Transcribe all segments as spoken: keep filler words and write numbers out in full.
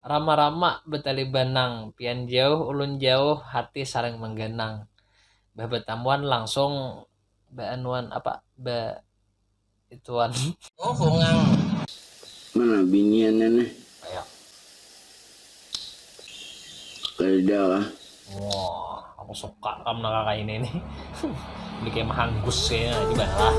Rama-rama betali banang, pian jauh ulun jauh, hati saling menggenang. Bah betamuan langsung baanuan apa, ba ituan. Oh, hungang. Mana binian nih? Kayak, Kerja lah. Wah, aku suka kamu nang kakak ini nih. Beli kayak mahanggus kayaknya, coba lah.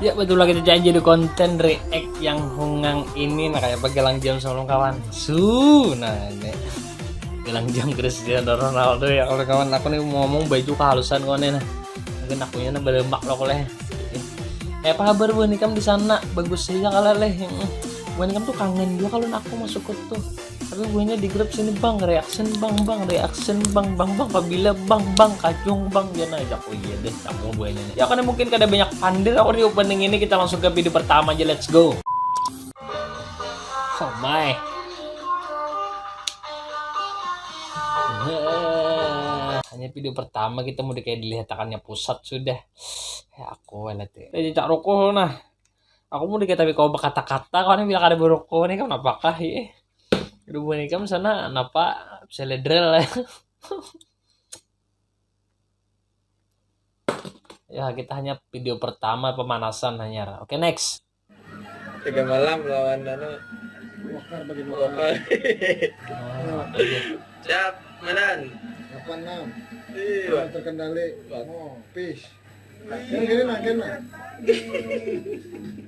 Ya, betul lagi, kita jadi konten react yang hungang ini, nah, kayak pegalang jam sebelum kawan su nah ini. Galang jam Cristiano Ronaldo ya, kalau kawan, aku nih mau ngomong baju kehalusan kawan nih, nah. Mungkin akunya nih berlemak loh, leh. Eh, apa kabar buhan ikam di sana? Bagus saja kala, leh. Buhan ikam tuh kangen juga kalau aku masuk ke tuh. Tapi buhannya di grup sini, bang, reaction, bang, bang, reaction, bang, bang, bang, pabila, bang, bang, kacung, bang, dia aja. Oh iya deh, kamu buhannya nih. Ya, karena mungkin kada banyak pandir aku di opening ini, kita langsung ke video pertama aja, let's go. Oh my. Hanya video pertama kita mau kayak dilihatakannya pusat sudah. Ya, aku lah teh. Jadi cak rokok nah. Aku mau dikata tapi kau berkata-kata, kau nih bilang ada berokok nih, kan apakah ya? Aduh, buhan ikam sana kenapa seledrel ya? Ya, kita hanya video pertama pemanasan hanya. Oke, next. Tiga malam lawan anu. Wakar bagi Wakar. Oh, iya. Siap, manan. Apa enam? Iya. Terkendali. Empat. Oh, peace. Yang gini nah, gini nah.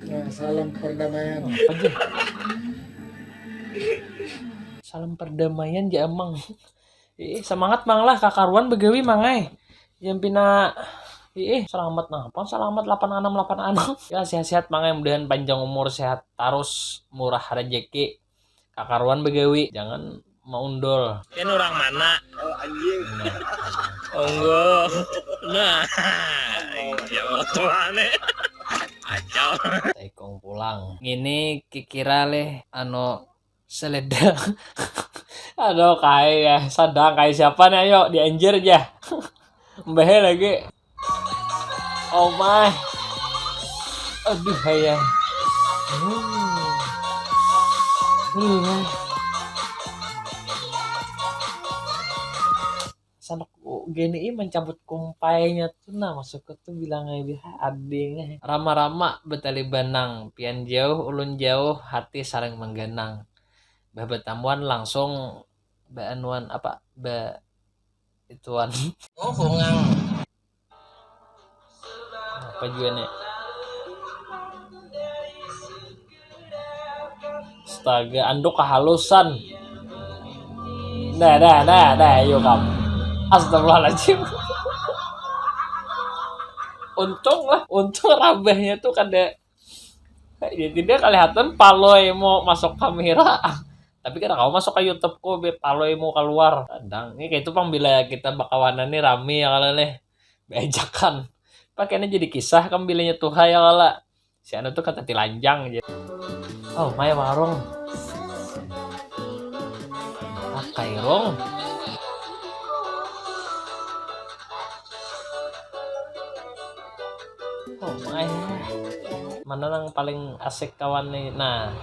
Nah, salam perdamaian. Apa aja? Salam perdamaian ya, Amang. Ih, semangat, Mang, lah, kakaruan begawi, Mang ai. Yang pina ih, selamat napa? Selamat delapan enam delapan enam. Ya, sehat-sehat, Mang ai, mudahan panjang umur, sehat terus, murah rezeki. Kakaruan begawi, jangan maundul. Kan orang mana? Oh, anjing. Onggo. Nah. Ya, orang tua nih. Kacau. Taikung pulang. Ini kikira leh anu seleda. Aduh, kai ya, sadang kai siapa nih, ayo dianjir aja. Mbah lagi. Oh my. Aduh, hai ya. Hmm. Aduh, hai. Sanak gini ih mencabut kumpainya tuh nah, masuk ke tuh bilang aja ading. Rama-rama betali banang, pian jauh ulun jauh, hati saling menggenang. Bah betamuan langsung baanuan apa, ba ituan. Oh, hungang. Apa juga nih? Astaga, anduk kehalusan. Nah, nah, nah, nah, ayo kam. Astagfirullahaladzim. Untung lah, untung rabahnya tuh kada, ya, tidak kelihatan paloi mau masuk kamera. Tapi kada kawa masuk ke YouTube ku, be paloi mau keluar. Kadang ini kayak itu pang bila kita bakawanan nih rame ya kalau leh beajakan. Pakainya jadi kisah kam bilanya tuha ya kala. Si anu tuh kata tilanjang aja. Oh, maya warung. Ah, kairung. Oh my. Mana nang paling asik kawan nih? Nah,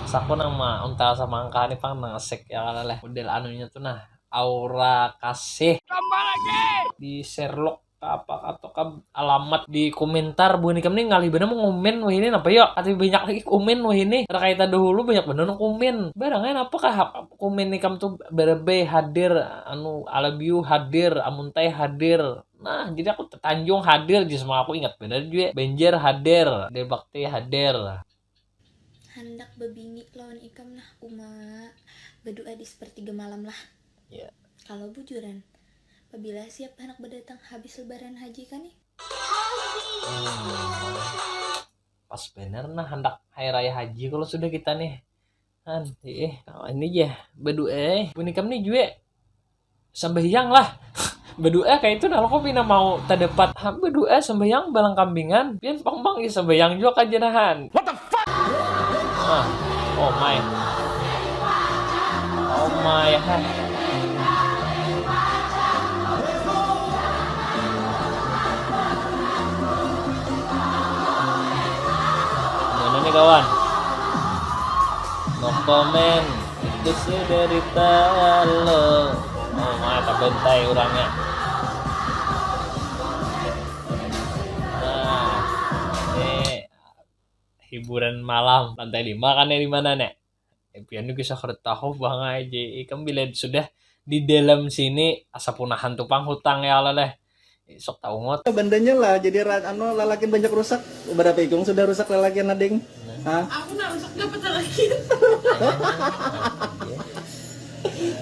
saku nang ma untal sama angka nih pang nang asik ya kala leh. Model anunya tuh nah, aura kasih. Tambah lagi. Di Sherlock apa atau ke alamat di komentar buhan ikam nih ngalih bener mau ngomen wah ini napa ya, tapi banyak lagi komen wah ini. Ada kaita dahulu banyak bener nang komen. Barangnya napa kah komen ikam tuh, Berebe hadir, anu, Alabiu hadir, Amuntai hadir. Nah, jadi aku tetanjung hadir, jadi semua aku ingat bener juga. Banjar hadir, Debakti hadir. Handak babini lawan ikam nah, uma. Badoa di sepertiga malam lah. Ya. Kalau bujuran, pabila siap handak badatang habis lebaran haji kah nih? Hmm. Pas bener nah handak hari raya haji kalau sudah kita nih. Han, ih, kawan ini ya, berdoa eh. Buhan ikam nih juga sembahyang lah. Berdoa kayak itu nah, lo kok pina mau terdapat ha, berdoa sembahyang balang kambingan. Pian pang bang ya sembahyang juga kajanahan. What the fuck? Ah, oh my. Oh my, hai. Kawan, no comment. Itu sih derita lo. Oh, mata bentai orangnya. Nah, ini hiburan malam lantai lima kan ya, di mana nih? Eh, pian juga sakit tahu bang aja. Ikam bila sudah di dalam sini asa punahan tu pang hutang ya Allah leh. Sok tahu ngot. Bandanya lah, jadi ra- anu, lalakin banyak rusak. Berapa ikung sudah rusak lalakian ading? Hah? Aku nak rusak dapat lagi.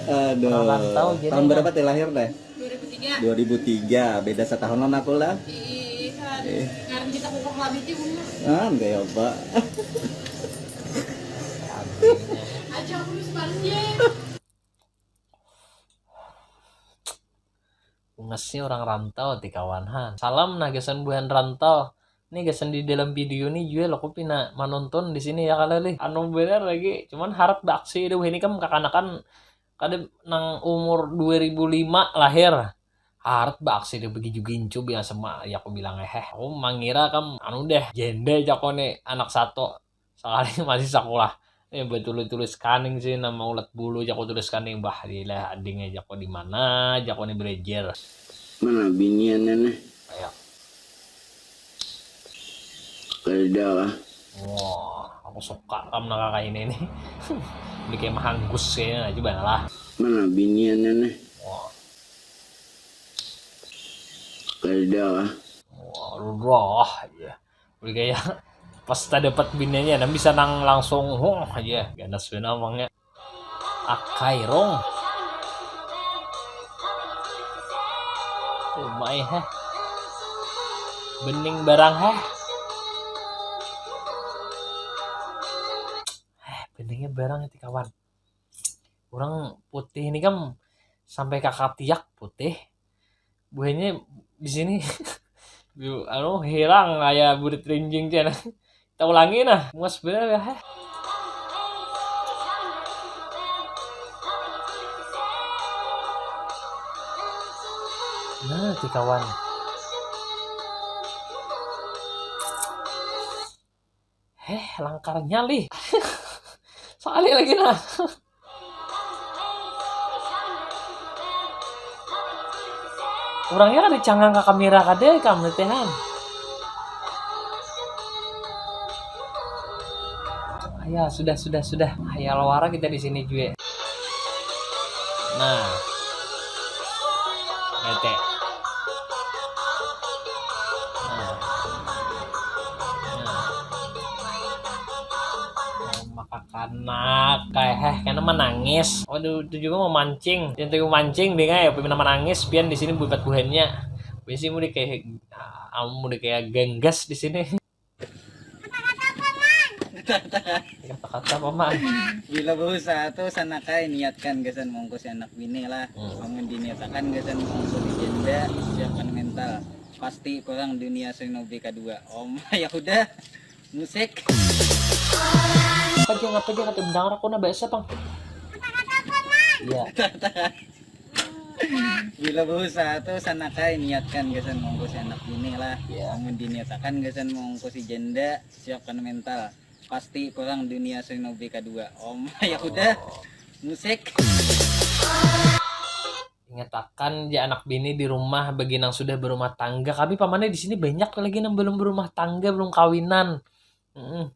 Aduh. Orang rantau jadi. Tahun berapa teh lahir deh? Dua ribu tiga. Dua ribu tiga, beda setahun lawan aku lah. Ih, kan. Eh. Ngaran kita kukuh labiti umur. Ah, enggak ya, Pak. Aja aku harus balik ya. Bungasnya orang rantau ti kawan han. Salam nah gasan buhan rantau. Ini gasan di dalam video ni juga lo pina manonton di sini ya kali lih. Anu benar lagi, cuman harap baaksi deh ini kam kakanakan kada nang umur dua ribu lima lahir. Harap baaksi deh bagi juga incu biasa ma ya aku bilang eh. Aku mangira kam anu deh jende jako nih anak satu. Sakali masih sakulah. Eh, betulis-tulis kaning sih nama ulat bulu jaku tulis kaning bah dilah ading aja kok di mana jaku nih belajar. Mana binian nih? Ayo. Kerja lah. Wah, aku suka kamu nak kayak ini nih. Beli kayak mahanggus kayaknya aja bang lah. Mana binian nih? Wah. Kerja lah. Wah, roh aja. Udah kayak pas tak dapat bininya dan bisa nang langsung huh aja ganas benar emangnya. Akai rong. Umai heh. Bening barang heh. Heh, beningnya barang itu kawan. Orang putih ini kan sampai kakak tiak putih. Buahnya di sini anu hilang kayak burit rinjing cina. Kita ulangi nah, muas bener ya heh. Nah, ti kawan. Heh, langkarnya lih. Sekali lagi nah. Orangnya kan dicangang ke kamera kada ikam latihan. Ya sudah sudah sudah. Ya lawara kita di sini juga. Nah. Bete. Nah. Nah. Maka Kanak, kayak heh, kena menangis. Waduh, itu juga mau mancing. Yang tadi mancing deh kayak pimpinan menangis, pian di sini buat buhannya. Biasanya mau kayak kamu udah kayak genggas di sini. Kata-kata paman. Bila berusaha tuh sana kai niatkan gasan mengungkusi anak bini lah. Hmm. Kamu diniatakan gasan mengungkusi janda, siapkan mental. Pasti kurang dunia Shinobi kedua. Om, ya udah. Musik. Apa aja ngapa aja kata mendengar aku nah bahasa pang. Iya. Bila berusaha tuh sana kai niatkan gasan mengungkusi anak bini lah. Iya. Namun diniatakan gasan mengungkusi janda, siapkan mental. Pasti kurang dunia Shinobi kedua. Om, ya udah. Musik. Ingatakan ja anak bini di rumah bagi nang sudah berumah tangga. Kami pamannya di sini banyak lagi nang belum berumah tangga, belum kawinan. Mm-mm.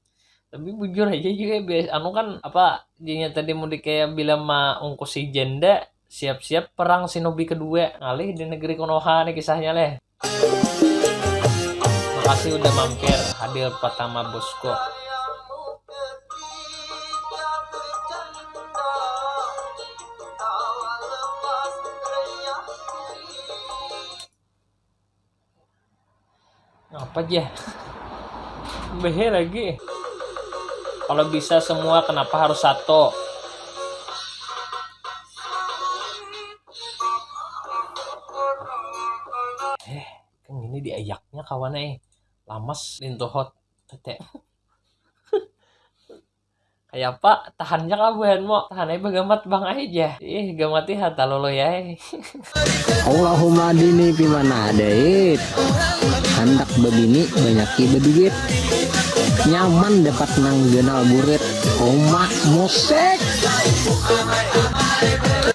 Tapi bujur aja juga biasa anu kan apa jadinya tadi mudik kayak bila ma ungkus si janda siap-siap perang sinobi kedua ngalih di negeri Konoha nih kisahnya leh. Makasih udah mampir hadir pertama bosku. Apa je? Behe lagi. Kalau bisa semua kenapa harus satu? Eh, kan gini diayaknya kawan eh. Lamas lintuhot. Tete. Kayapa tahannya kah buhanmu? Tahan ai bagamat bang ai jar. Ih gamati ha talului ai. Allahumma adini pimana adait. Handak babini banyaki baduit. Nyaman dapat nang ganal burit. Uma musik.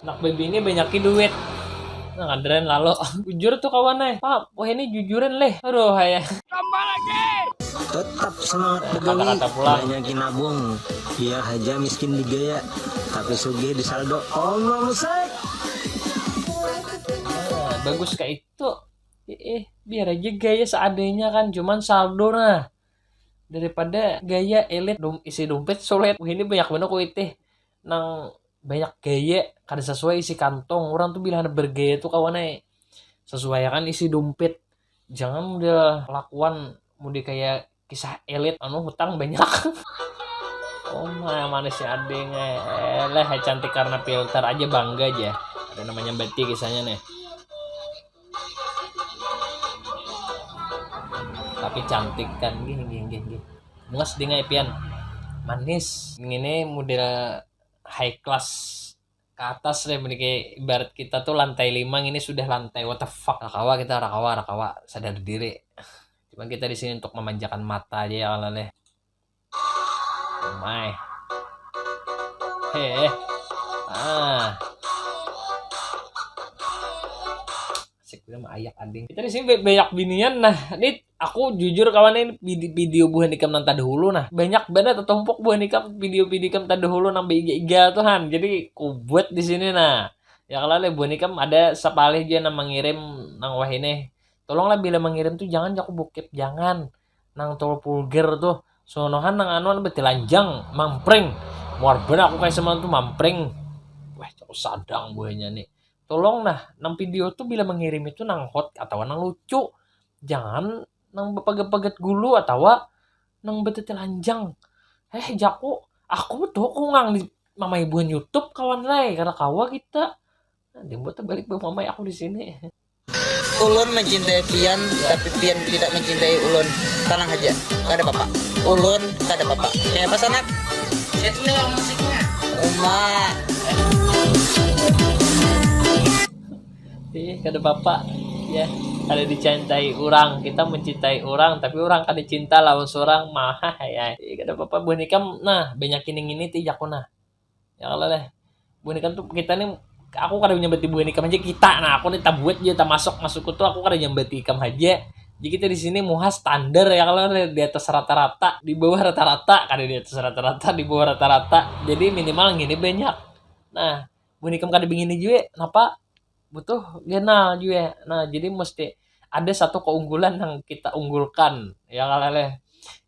Nak bebini banyaki duit. Nah, kaderen lalu. Jujur tuh kawan eh. Pak, wah ini jujuran leh. Aduh, ya. Tambah lagi. Tetap semangat begawi. Kata-kata pulang. Banyak nabung. Biar aja miskin digaya. Tapi sugih di saldo. Uma musik. Nah, bagus kayak itu. Eh, eh, biar aja gaya seadanya kan. Cuman saldo nah. Daripada gaya elit dom, isi dompet sulit. Wah, ini banyak banget kuitih nang banyak gaya kada sesuai isi kantong. Orang tuh bila bergaya tuh kawan ai sesuaikan isi dompet. Jangan udah lakuan mudah kayak kisah elit anu hutang banyak. Oh my, manisnya ading eh. Leh cantik karena filter aja bangga aja. Ada namanya Beti kisahnya nih. Tapi cantik kan gih gih gih gih. Muas ding ai pian. Manis. Ini model high class ke atas deh, mending ibarat kita tuh lantai lima ini sudah lantai what the fuck, rakawa kita rakawa rakawa sadar diri. Cuma kita di sini untuk memanjakan mata aja ya kalau leh. Oh my. Heh. Ah. Asik udah mah ayak ading. Kita di sini banyak binian nah. Ini aku jujur kawan ini video buhan ikam nang tadahulu nah. Banyak banget tertumpuk buhan ikam video-video ikam tadahulu nang beiga-iga tuh han. Jadi kubuat di sini nah. Ya kalau leh buhan ikam ada sapalih aja nang mengirim nang wah ini. Tolonglah bila mengirim tuh jangan jaku bukit jangan. Nang tol vulgar tuh. Sonohan nang anuan betilanjang, mampring. Muar banar aku kayak semalam tuh mampring. Wah, aku sadang buahnya nih. Tolong nah, nang video tuh bila mengirim itu nang hot atau nang lucu. Jangan nang bepeget-peget gulu atau nang betetilanjang. Eh, jaku, aku tuh kungang di mamai buhan YouTube kawan lai, karena kawa kita. Nah, dia buat balik mamai aku di sini. Ulun mencintai pian, tapi pian tidak mencintai ulun. Tenang aja, kada apa-apa. Ulun kada apa-apa. Kayak apa sanak? Uma. Ih, kada apa-apa. Ya, kada dicintai orang. Kita mencintai orang, tapi orang kada cinta lawan seorang. Mah ya. Ih, kada apa-apa buhan ikam. Nah, banyak ini-ini ti jaku nah. Ya kalau leh. Buhan ikam tuh kita nih aku kada menyambat buhan ikam aja kita. Nah, aku nih tabuat aja tamasuk masukku tuh aku kada nyambat ikam aja. Jadi kita di sini muha standar ya kalau di atas rata-rata, di bawah rata-rata, kada di atas rata-rata, di bawah rata-rata. Jadi minimal gini banyak. Nah, buhan ikam kada begini juga, napa? Butuh ganal juga. Nah, jadi mesti ada satu keunggulan yang kita unggulkan. Ya kalau leh.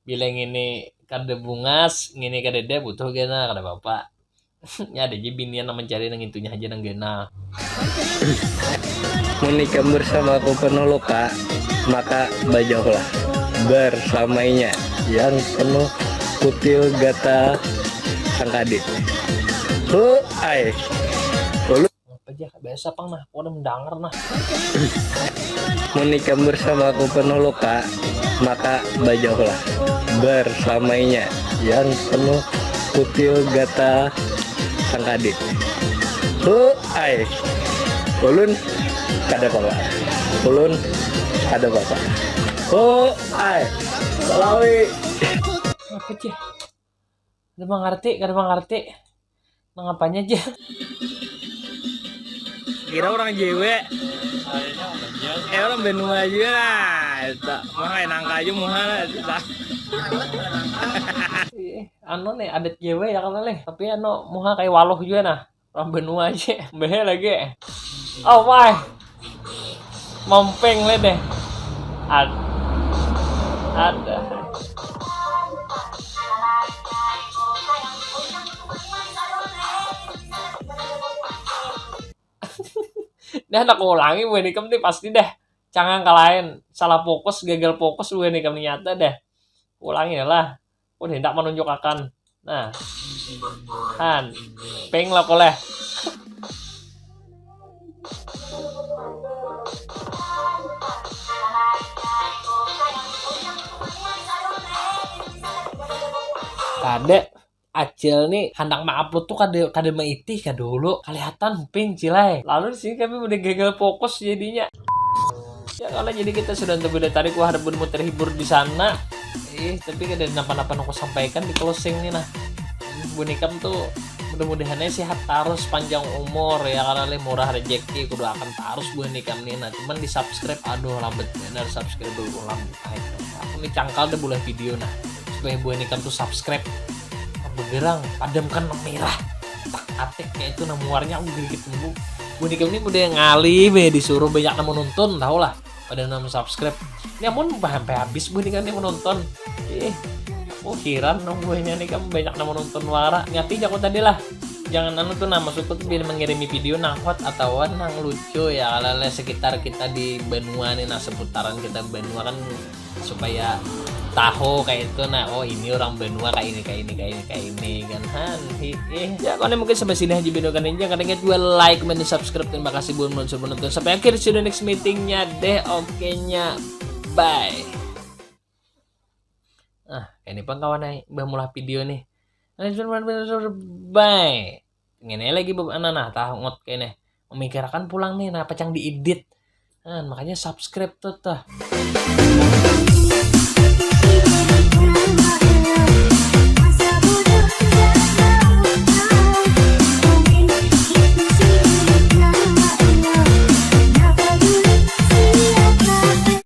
Bila ngini kada bungas, ngini kada ada butuh ganal, kada apa-apa. Nya ada aja binian nang mencari nang intunya aja nang ganal. Mun ikam bersamaku penuh luka, maka bajauhlah bersamainya yang penuh kutil gata sangkadi. Hu ai. Ulun apa aja biasa pang nah, aku udah mendengar nah. Mun ikam bersamaku penuh luka, maka bajauhlah bersamainya yang penuh kutil gata sangkadi. Hu ai. Ulun kada apa-apa. Ulun kada apa-apa. Hu ai. Salawi. Apa sih? Kada mengerti, kada mengerti. Nang apanya aja? Kira orang J W. Eh, orang benua juga lah. Itu. Mah kayak nangka aja muha lah. Itu. Ih, anu nih adat J W ya kalau nih. Tapi anu muha kayak waluh juga nah. Orang benua aja. Behe lagi. Oh my. Mamping le deh. Ad ada. Dah nak ulangi buhan ikam nih pasti dah. Cangang ke lain, salah fokus, gagal fokus buhan ikam nih nyata dah. Ulangi lah. Pun hendak menunjukakan. Nah. Han. Peng lah koleh. Kada. Acil nih handak ma-upload tuh kada kada maitih ka dulu. Kelihatan ping cilai. Lalu di sini kami udah gagal fokus jadinya. Ya kalau jadi kita sudah untuk udah tarik wah rebun terhibur di sana. Ih, tapi kada napa-napa nang kusampaikan di closing nih nah. Buhan ikam tuh mudah-mudahannya sehat terus, panjang umur ya, karena leh murah rezeki, kudoakan terus buhan ikam nih nah. Cuman di subscribe, aduh lambat benar subscribe ulang. Aku nih cangkal dah bulah video nah, supaya buhan ikam tuh subscribe. Begerang, padamkan merah, tak atik kayak itu nah muarnya, aku gigit dulu. Buhan ikam nih udah ngalih be, disuruh banyak nang menonton, tahu lah, pada nang subscribe. Ini amun sampai habis buhan ikam nih menonton. Ih, aku hiran nang buhannya nih kan banyak nang menonton wara. Nyapi jaku tadi lah. Jangan anu tuh nah, maksudku tuh bila mengirimi video nang hot atau nang lucu ya, lele sekitar kita di banua nih nah, seputaran kita banua kan, supaya tahu kayak itu nah, oh ini orang banua kayak ini, kayak ini, kayak ini, kayak ini kan han. Hi, eh. Ya, kalau mungkin sampai sini aja video kan, jangan lupa juga like, komen, dan subscribe. Terima kasih buat menonton, sampai akhir, see you the next meetingnya deh. Oke nya, bye. Ah, ini pang kawan ai, bah mulah video nih. Bye. Ngene lagi beb anak nah, tahu ngot kene. Memikirakan pulang nih, nah pacang diedit. Nah, makanya subscribe tuh tah.